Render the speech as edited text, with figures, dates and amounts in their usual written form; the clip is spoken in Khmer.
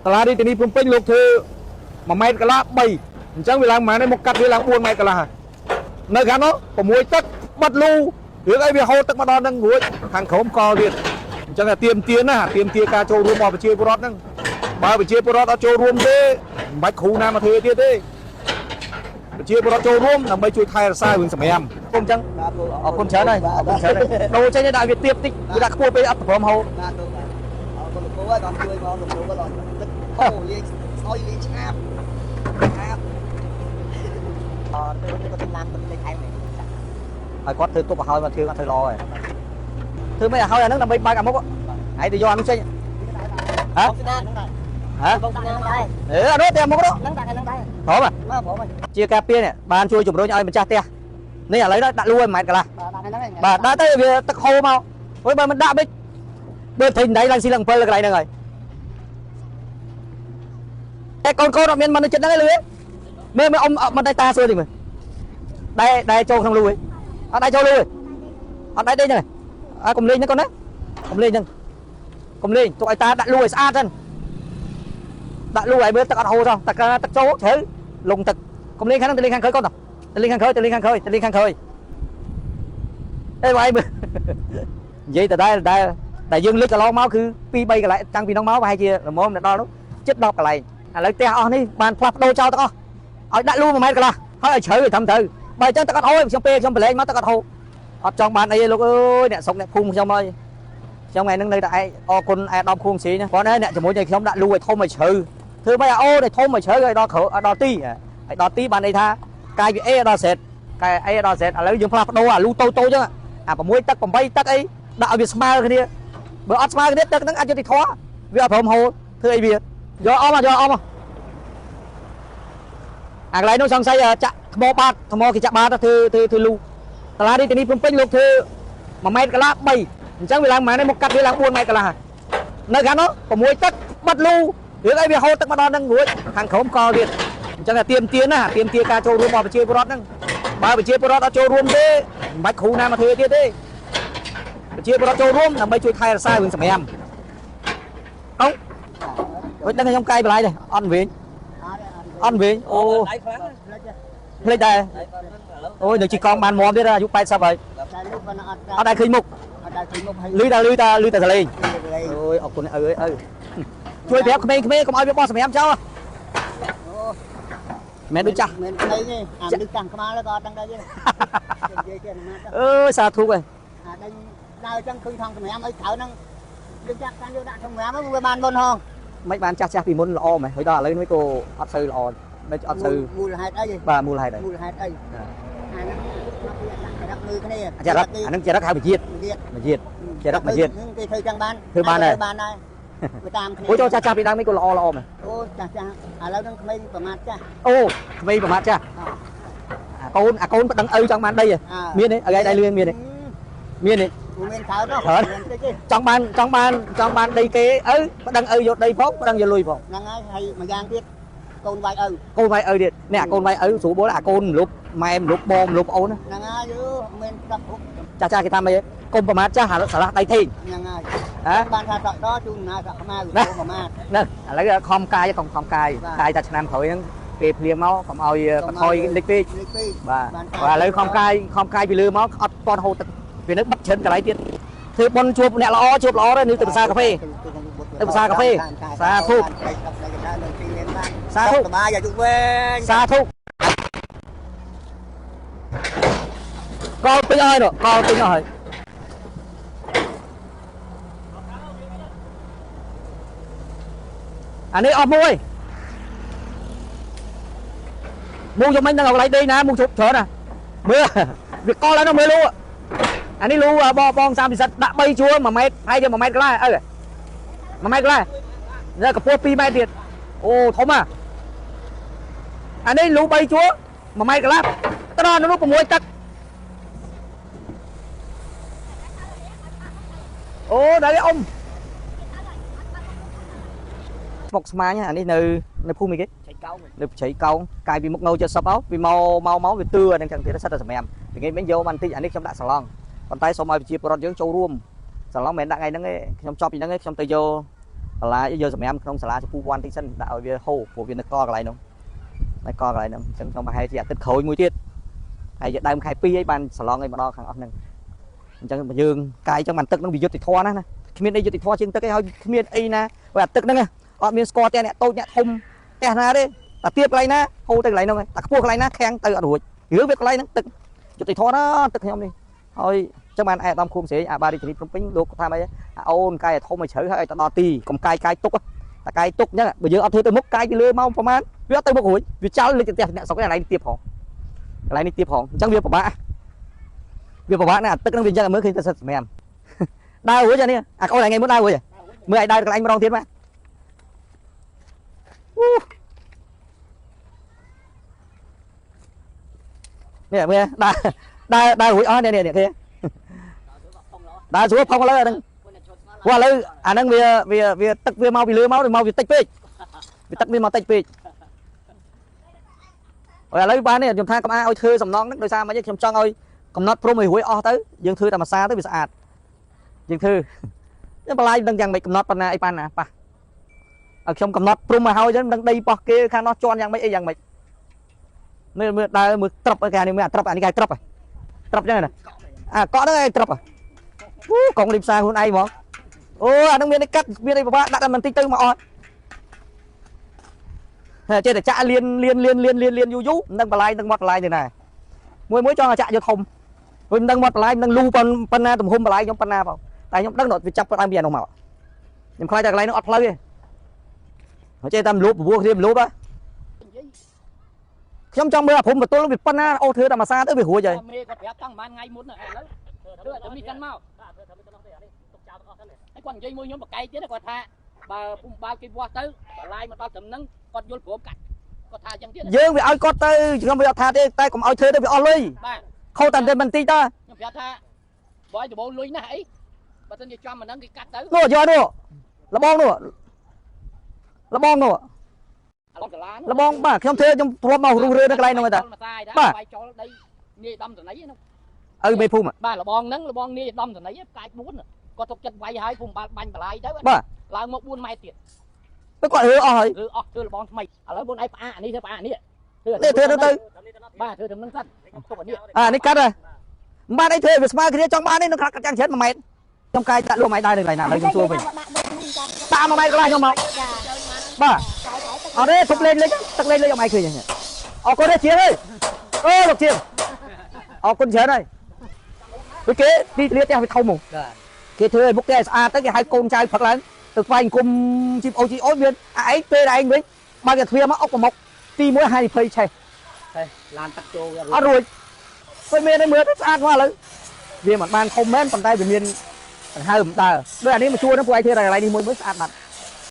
សាលារាជធានីភ្នំពេញលោកធ្វើ1ម៉ែត្រកន្លះ3អញ្ចឹងវាឡើងប្រហែលនេះមកកាត់វាឡើង4ម៉ែត្រកន្លះហើយនៅខាងនោះ6ទឹកបិទលូរឿងអីវាហូរទឹកមកដល់នឹងរួចខាងក្រោមកទៀតអញ្ចឹងតែទៀមទាណាទៀមទាការចូលរួមរបស់ប្រជាពលរដ្ឋហ្នឹងបើប្រជាពលរដ្ឋអត់ចូលរួមទេមិនបាច់គ្រូណាមកធ្វើទៀតទេប្រជាពលរដ្ឋចូលរួមដើម្បីជួយថែរក្សារឿងសម្រាមគុំអញ្ចឹង បាទលោក អរគុណច្រើនហើយអរគុណច្រើនហើយដូរចេញឲ្យដាក់វាទៀបតិចវាដាក់ខ្ពស់ពេកអត់ព្រមហូរ បាទលោកបាទអរគុណលោកគ្រូហើយបានជួយមកលោកគ្រូក៏ដល់ទឹកអូលាយស្អុយលាយឆ្ងាបឆ្ងាបអត់ទៅទៅទៅឡានទៅលេខឯងនេះ ហើយគាត់ធ្វើទុកឲ្យហើយមកធ្វើអត់ធ្វើល្អហើយធ្វើមិនឲ្យហើយអាហ្នឹងដើម្បីបើកអាមុខហើយទៅយកអានោះចេញហ៎ បងស្ដានហ្នឹងដែរ ហ៎ បងស្ដានដែរ អឺអានោះទៅអាមុខនោះ ហ្នឹងដាក់ហ្នឹងដែរ ព្រម មកព្រមហើយ ជាការពារនេះបានជួយជំរុញឲ្យម្ចាស់ផ្ទះនេះឥឡូវដាក់លួយ1ម៉ែត្រកន្លះ បាទដាក់ហ្នឹងហើយ បាទដាក់ទៅវាទឹកហូរមកអូយបើមិនដាក់មិនបើថេងដៃឡើងស៊ីឡើង7កន្លែងហ្នឹងហើយតែកូនកូនអត់មានមិនចិត្តហ្នឹងឯងលឺមើលមើលអ៊ំមិនដែរតាសួរតិចមើលដែរដែរចូលក្នុងលូឯងអត់ដែរចូលលូឯងអត់ដែរដេកហ្នឹងអើកុំលេងហ្នឹងកូនណាកុំលេងហ្នឹងកុំលេងទុកឲ្យតាដាក់លូឲ្យស្អាតហ្នឹងដាក់លូឲ្យមើលទឹកអត់ហូរសោះទឹកទឹកចូលជ្រៅលងទឹកកុំលេងខាងហ្នឹងទៅលេងខាងក្រោយកូនទៅលេងខាងក្រោយទៅលេងខាងក្រោយទៅលេងខាងក្រោយអេបងឯងមើលនិយាយតដែលដែលតែយើងលើកកន្លងមកគឺ2 3កន្លែងតាំងពីនោះមកប្រហែលជាល្មមដល់នោះជិត10កន្លែងឥឡូវផ្ទះអស់នេះបានផ្លាស់ប្ដូរចោលទាំងអស់ឲ្យដាក់លូ1ម៉ែត្រកន្លះហើយឲ្យជ្រៅឲ្យត្រឹមត្រូវបើអញ្ចឹងទឹកអត់ហូរខ្ញុំពេលខ្ញុំប្រឡែងមកទឹកអត់ហូរអត់ចង់បានអីទេលោកអើយអ្នកស្រុកអ្នកភូមិខ្ញុំហើយខ្ញុំថ្ងៃហ្នឹងនៅតែឯងអរគុណអែដាមខួងស៊ីណាគាត់ណាអ្នកជាមួយឲ្យខ្ញុំដាក់លូឲ្យធំឲ្យជ្រៅធ្វើម៉េចឲ្យអូឲ្យធំឲ្យជ្រៅឲ្យដល់ក្រឲ្យដល់ទីឲ្យដល់ទីបានន័យថាកាយពី A ដល់ Z កាយ A ដល់ Z ឥឡូវយើងផ្លាស់ប្ដូរអាលូតូចតូចចឹងអា6ទឹក8ទឹកអីដាក់ឲ្យវាស្មើគ្នាបើអត់ស្មើគ្នាទឹកហ្នឹងអត់យុត្តិធម៌វាអត់ព្រមហូរធ្វើអីវាយកអស់មកយកអស់មកអាកន្លែងនោះសង្ស័យចាក់ថ្មបាតថ្មគេចាក់បាតធ្វើធ្វើធ្វើលូសាលារាជធានីភ្នំពេញលោកធ្វើ1ម៉ែត្រកន្លះ3អញ្ចឹងវាឡើងប្រហែលនេះមកកាត់វាឡើង4ម៉ែត្រកន្លះហើយនៅខាងនោះ6ទឹកបិទលូរឿងអីវាហូរទឹកមកដល់នឹងរួចខាងក្រោមកទៀតអញ្ចឹងតែទៀមទាណាទៀមទាការចូលរួមរបស់ប្រជាពលរដ្ឋហ្នឹងបើប្រជាពលរដ្ឋអត់ចូលរួមទេមិនបាច់គ្រូណាមកធ្វើទៀតទេប្រជាពលរដ្ឋចូលរួមដើម្បីជួយថែរក្សារឿងសម្រាមអុងដូចដឹងខ្ញុំកាយបន្លាយទេអត់វិញអត់វិញអូ ដៃខ្លាំង ភ្លេចដែរ ដៃខ្លាំង អូយនៅជីកង់បានមមទៀតអាយុ80ហើយ តែលោកគាត់អត់ អត់ដែរឃើញមុខ អត់ដែរឃើញមុខហើយ លឺតែលឺតែលឺតែសលេង លេង អូយអរគុណឪអើយឪជួយប្រាប់ក្មេងៗកុំឲ្យវាបោះសម្រាមចោល អូ មិនដូចចាស់ មិនក្មេងទេអាមនុស្សតាំងក្បាលក៏អត់ដឹងដែរទេនិយាយទៀតណា អើយសាធុឯង អាដេញដើរចឹងឃើញថងសម្រាមអីត្រូវហ្នឹងយើងចាក់កាន់យកដាក់សម្រាមវាបានមុនហង មិនបានចាស់ចាស់ពីមុនល្អមែនហើយដល់ឥឡូវនេះក៏អត់សូវល្អមិនអត់សូវ មូលហេតុអី បាទមូលហេតុអី មូលហេតុអីអាហ្នឹងមកពីដាក់ចរិតលើគ្នា ចរិតអាហ្នឹងចរិតហៅវិជាតិ ទៀត វិជាតិចរិតវិជាតិ គេធ្វើចឹងបាន ធ្វើបានដែរ បានដែរវាតាមគ្នា អូចូលចាស់ចាស់ពីដើមនេះក៏ល្អល្អមែន អូចាស់ចាស់ឥឡូវហ្នឹងក្មេងប្រមាថចាស់ អូក្មេងប្រមាថចាស់អាកូនអាកូនប្តឹងឪចង់បានដីមានទេឪឯងដៃលឿនមានទេមានទេ មានច្រើន ច្រើន មានតិចទេ ចង់បានចង់បានចង់បានដីគេឪប្តឹងឪយកដីផងប្តឹងយកលុយផង ហ្នឹងហើយហើយម្យ៉ាងទៀតកូនវាយឪ កូនវាយឪទៀតនេះអាកូនវាយឪស្រួលបួលអាកូនមលុបម៉ែមលុបបងមលុបអូនណា ហ្នឹងហើយអឺមានស្ដាប់គ្រប់ ចាស់ចាស់គេថាម៉េចកុំប្រមាថចាស់អាសាឡាស់ដៃធេង ហ្នឹងហើយ ហ៎ បានថាតក់តជូនណាសក់ខ្មៅកុំប្រមាថ ហ្នឹងឥឡូវខំកាយកុំខំកាយកាយតែឆ្នាំក្រោយហ្នឹងពេលភ្លៀងមកកុំឲ្យបថយលិចពេក លេខពីរ បាទបាទឥឡូវខំកាយខំកាយពីលើមកអត់ពាន់ហូរទឹកវានៅបិទច្រើនកន្លែងទៀតធ្វើប៉ុនជួបអ្នកល្អជួបល្អដែរនេះទៅភាសាកាហ្វេទៅភាសាកាហ្វេសាធុសាធុ សប្បាយអាយុវែង សាធុកលពេញអស់ហើយនោះកលពេញអស់ហើយអានេះអស់មួយមកយកមិញដល់កន្លែងដេកណាមកជប់ច្រើនណាមើលវាកលហើយនោះមើលលូអានេះលូបងបង30ពិសិដ្ឋដាក់3ជួរ1ម៉ែត្រហើយយក1ម៉ែត្រកន្លះឪ1ម៉ែត្រកន្លះនៅកម្ពស់2ម៉ែត្រទៀតអូធំហ่ะអានេះលូ3ជួរ1ម៉ែត្រកន្លះទៅដល់នោះ6ទឹកអូដល់អ៊ំស្មុកស្មាញអានេះនៅនៅភូមិអីគេ ឆៃកោង នៅជ្រៃកោងកាយពីមុខង70អោពីមកមកមកវាទឿអានឹងចឹងទៀតសិតតែសម្រាមថ្ងៃមិញយកមកបន្តិចអានេះខ្ញុំដាក់សាឡង់ប៉ុន្តែសូមឲ្យប្រជាពលរដ្ឋយើងចូលរួមសាឡង់មិនមែនដាក់ថ្ងៃហ្នឹងទេខ្ញុំចប់ពីហ្នឹងទេខ្ញុំទៅយក បន្លាយយកសម្រាមក្នុងសាលាជពូវ័នតិចសិនដាក់ឲ្យវាហូរព្រោះវានៅកកន្លែងនោះនៅកកន្លែងហ្នឹងអញ្ចឹងខ្ញុំប្រហែលជាអាទិត្យក្រោយមួយទៀតហើយជាដើមខែ2អីបានសឡងអីមកដល់ខាងអស់ហ្នឹងអញ្ចឹងយើងកាយអញ្ចឹងបានទឹកហ្នឹងវាយុត្តិធម៌ណាស់ណាគ្មានអីយុត្តិធម៌ជាងទឹកឯងហើយគ្មានអីណាព្រោះអាទឹកហ្នឹងអត់មានស្គាល់តែអ្នកតូចអ្នកធំផ្ទះណាទេតែទៀបកន្លែងណាហូរទៅកន្លែងហ្នឹងតែខ្ពស់កន្លែងណាខាំងទៅអត់រួចរឿងវាកន្លែងហ្នឹងទឹកយុត្តិធម៌ណាទឹកខ្ញុំនេះហើយចឹងបានឯកឧត្តមខួងស្រេងអាបារាជធានីភ្នំពេញលោកថាម៉េចអូនកាយឲ្យធំឲ្យជ្រៅហើយឲ្យទៅដល់ទីកុំកាយកាយទុកតែកាយទុកអញ្ចឹងបើយើងអត់ធ្វើទៅមុខកាយពីលើមកប្រហែលវាអត់ទៅមុខរួចវាចោលលិចទៅផ្ទះអ្នកស្រុកកន្លែងនេះទៀបផងកន្លែងនេះទៀបផងអញ្ចឹងវាពិបាកណាស់អាទឹកហ្នឹងវាអញ្ចឹងមើលឃើញតែសិតសម្រាមដើររួចអានេះអាកូនថ្ងៃមុនដើររួចមើលឲ្យដើរកន្លែងម្ដងទៀតមកនេះមើលដើរដើរដើររួចអស់នេះនេះគេដើរស្រួលផុងឥឡូវអាហ្នឹងព្រោះឥឡូវអាហ្នឹងវាវាវាទឹកវាមកពីលើមកមកវាតិចពេកវាទឹកវាមកតិចពេកឥឡូវបាននេះខ្ញុំថាកុំឲ្យធ្វើសំណងហ្នឹងដោយសារមិនខ្ញុំចង់ឲ្យកំណត់ព្រំឲ្យរួចអស់ទៅយើងធ្វើតែមួយសាទៅវាស្អាតយើងធ្វើខ្ញុំបន្លាយមិនដឹងយ៉ាងម៉េចកំណត់ប៉ុណ្ណាអីប៉ុណ្ណាប៉ះឲ្យខ្ញុំកំណត់ព្រំឲ្យហើយមិនដឹងដីប៉ោះគេខាងនោះជន់យ៉ាងម៉េចអីយ៉ាងម៉េចមើលមើលដើរមើលត្រប់គេនេះមើលអាត្រប់អានេះគេត្រប់ត្រប់ចឹងណាអាកក់ហ្នឹងឯងត្រប់អូកងលីផ្សារខ្លួនឯងហ្មងអូអាហ្នឹងមានអីកាត់មានអីពិបាកដាក់តែបន្តិចទៅមកអត់ហើយចេះតែចាក់លៀនលៀនលៀនលៀនលៀនលៀនយូរយូរមិនដឹងបន្លាយនឹងមាត់បន្លាយទៅណាមួយមួយចង់ឲ្យចាក់យកធំវិញមិនដឹងមាត់បន្លាយមិនដឹងលូប៉ុណ្ណាទំហំបន្លាយខ្ញុំប៉ុណ្ណាផងតែខ្ញុំដឹងដល់វាចាប់ដើមពីអានោះមកខ្ញុំខ្លាចតែកន្លែងនោះអត់ផ្លូវទេហើយចេះតែមលូបពពោះគ្នាមលូបខ្ញុំចង់មើលអាព្រំបន្ទល់វាប៉ុណ្ណាអូធ្វើតែមួយសាទៅវារួចហើយមេគាត់ប្រាប់តាំងប្រហែលថ្ងៃមុនឥឡូវធ្វើតែនេះសិនមកហើយគាត់និយាយមួយខ្ញុំបកែកទៀតគាត់ថាបើភូមិបាលគេវាស់ទៅបន្លាយមកដល់ត្រឹមហ្នឹងគាត់យល់ព្រមកាត់គាត់ថាអញ្ចឹងទៀតយើងវាឲ្យគាត់ទៅខ្ញុំវាអត់ថាទេតែកុំឲ្យធ្វើទៅវាអស់លុយបាទខូចតែបន្តិចតើខ្ញុំប្រាប់ថាបើឲ្យដំបូងលុយណាស់អីបើមិនជាចំអាហ្នឹងគេកាត់ទៅនោះយកនោះលបងនោះលបងនោះលបងបាទខ្ញុំធ្វើខ្ញុំធ្លាប់មករុះរើនៅកន្លែងហ្នឹងតាបាទបាយចោលដីនាយដំសណីហ្នឹងឪមេភូមិបាទលបងហ្នឹងលបងនាយដំសណីផ្កាយ4គាត់ទុកចិត្តវាយហើយភូមិបាលបាញ់បន្លាយទៅបាទឡើងមក4ម៉ែត្រទៀតទៅគាត់រើអស់ហើយរើអស់ធ្វើលបងថ្មីឥឡូវបងឯងផ្អាកនេះធ្វើផ្អាកនេះធ្វើទៅបាទធ្វើទៅនឹងសិនទុកអានេះអានេះកាត់ហើយមិនបានអីធ្វើវាស្មើគ្នាចង់បាននេះនឹងកាត់ចាំច្រើន1ម៉ែត្រខ្ញុំកាយដាក់លក់ម៉ែត្រដែរនៅកន្លែងណាឥឡូវខ្ញុំសួរវិញតាម1ម៉ែត្រកន្លះខ្ញុំមកបាទអត់ទេទុកលេងលេងទឹកលេងលេងអត់ម៉ែឃើញអរគុណទេជាងអើយអូលោកជាងអរគុណច្រើនហើយវាគេទីធ្លាផ្ទះវាធំហ្មងគេធ្វើឲ្យមុខផ្ទះស្អាតទៅគេហៅកូនចៅផឹកឡើងទៅស្វែងគុំជីបអូជីអូមានឯងពេលឯងវិញបើគេទ្វារមកអុកប្រមុកទី1ហានិភ័យឆេះឡានទឹកចូលអត់រួចពេលមានឯមើលទៅស្អាតមកឥឡូវវាមិនបានធំមែនប៉ុន្តែវាមានដង្ហើមដើរដូចអានេះមកជួនហ្នឹងពួកឯងធ្វើតែកន្លែងនេះមួយមួយស្អាតបាត់